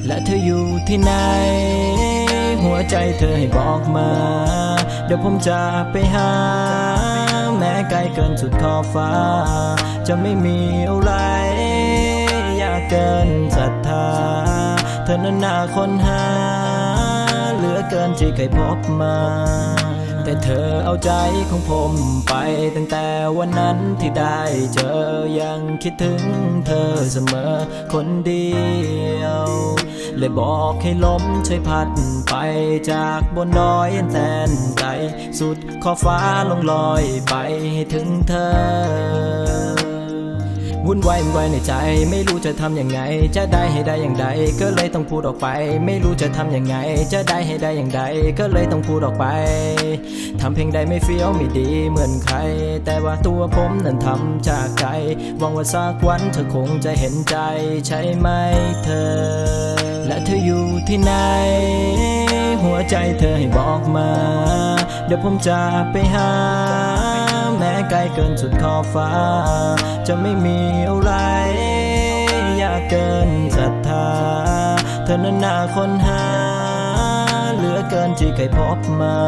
และเธออยู่ที่ไหน หัวใจเธอให้บอกมา เดี๋ยวผมจะไปหา แม้ไกลเกินสุดขอบฟ้า จะไม่มีอะไร ยากเกินศรัทธา เธอนั้นน่าค้นหา เหลือเกินที่เคยพบมา แต่เธอเอาใจของผมไป ตั้งแต่วันนั้นที่ได้เจอ ยังคิดถึงเธอเสมอ คนเดียว เลยบอกให้ลมช่วยพัดไป จากบนดอยอันแสนไกล สุดขอบฟ้าลงลอยไปให้ถึงเธอ วุ่นวายวุ่นวายในใจ ไม่รู้จะทำยังไง จะได้ให้ได้อย่างใด ก็เลยต้องพูดออกไป ไม่รู้จะทำยังไง จะได้ให้ได้อย่างใด ก็เลยต้องพูดออกไป ทำเพียงใดไม่เฟี้ยวไม่ดีเหมือนใคร แต่ว่าตัวผมนั้นทำจากใจ หวังว่าสักวันเธอคงจะเห็นใจ ใช่ไหมเธอ และเธออยู่ที่ไหน หัวใจเธอให้บอกมา เดี๋ยวผมจะไปหา แม้ไกลเกินสุดขอบฟ้า จะไม่มีอะไร ยากเกินศรัทธา เธอนั้นน่าค้นหา เหลือเกินที่เคยพบมา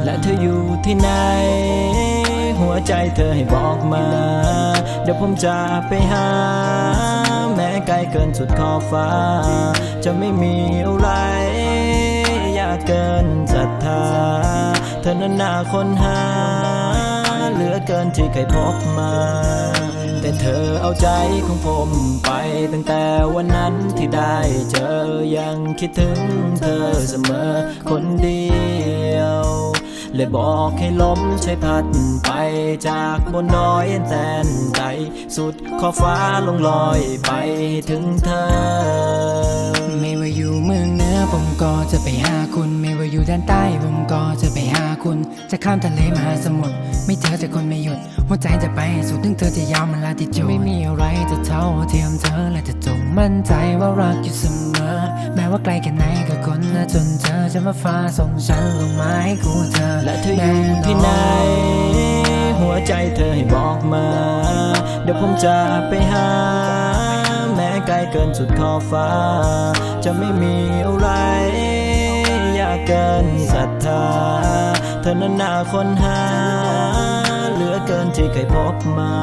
และเธออยู่ที่ไหน หัวใจเธอให้บอกมา เดี๋ยวผมจะไปหา แม้ไกลเกินสุดขอบฟ้า จะไม่มีอะไร ยากเกินศรัทธา เธอนั้นน่าค้นหา เหลือเกินที่เคยพบมา แต่เธอเอาใจของผมไป ตั้งแต่วันนั้นที่ได้เจอ ยังคิดถึงเธอเสมอ คนเดียว เลยบอกให้ลมช่วยพัดไป จากบนดอยอันแสนไกล สุดขอบฟ้าลงลอยไปให้ถึงเธอ ไม่ว่าอยู่เมืองเหนือผมก็จะไปหาคุณ ไม่ว่าอยู่ด้านใต้ผมก็จะไปหาคุณ จะข้ามทะเลมหาสมุทร ไม่เจอแต่คนไม่หยุด หัวใจจะไปให้สุด ถึงเธอจะยาวเหมือนลาติจูด ไม่มีอะไรจะเท่าเทียมเธอ และจะจงมั่นใจว่ารักอยู่เสมอ แม้ว่าไกลแค่ไหนก็คนละจนเธอ จะมาฟ้าส่งฉันลงมาให้คู่เธอ และเธออยู่ที่ไหน แน่นอน หัวใจเธอให้บอกมา เดี๋ยวผมจะไปหา แม้ไกลเกินสุดขอบฟ้า จะไม่มีอะไร ยากเกินศรัทธา เธอนั้นน่าค้นหา เหลือเกินที่เคยพบมา